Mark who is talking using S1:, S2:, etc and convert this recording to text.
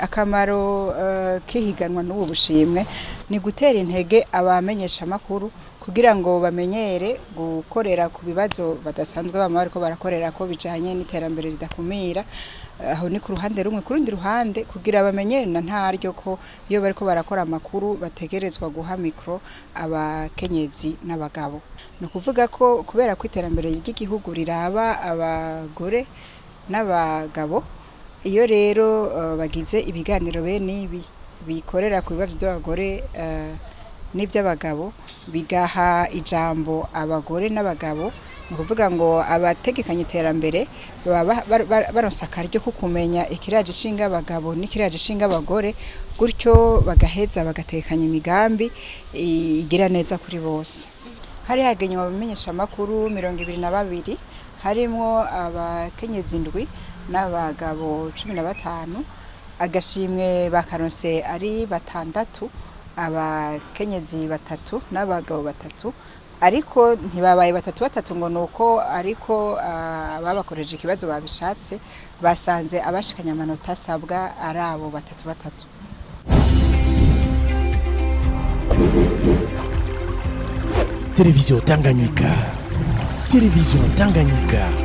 S1: Akamaro k'ihiganwa n'ubu bushimwe ni gutera intege abamenyeshamakuru kugira ngo bamenyere gukorera ku bibazo badasanzwe bama bariko barakorera ko bijanye n'iterambere ridakumira. Aho ni ku ruhande rumwe. Ku rundi ruhande, kugira bamenyere na ntaryo ko iyo bariko barakora amakuru bategerezwa guha mikro abakenyezi n'abagabo. Ni ukuvuga ko kubera ko iterambere ry'igihugu riraba abagore n'abagabo, iyo rero bagize ibiganiro bene ibi bikorera ku bibazo by'abagore n'iby'abagabo, bigaha ijambo abagore n'abagabo, ni ukuvuga ngo abategekanya iterambere baba baronse akaryo ko kumenya ikiraje ishinga abagabo n'ikiraje ishinga abagore, gutyo bagaheza bagatekanya imigambi igira neza kuri bose. Hari hagenywe abamenyeshamakuru 22, harimwo abakenyezi 7 n'abagabo 15. Agashimwe bakaronse ari batandatu, abakenyezi batatu n'abagabo batatu, ariko ntibabaye batatu batatu ngo nuko ariko ababakoreje ikibazo babishatse, basanze abashikanye amanota asabwa ari abo batatu batatu.
S2: Televiziyo Tanganyika, Televiziyo Tanganyika.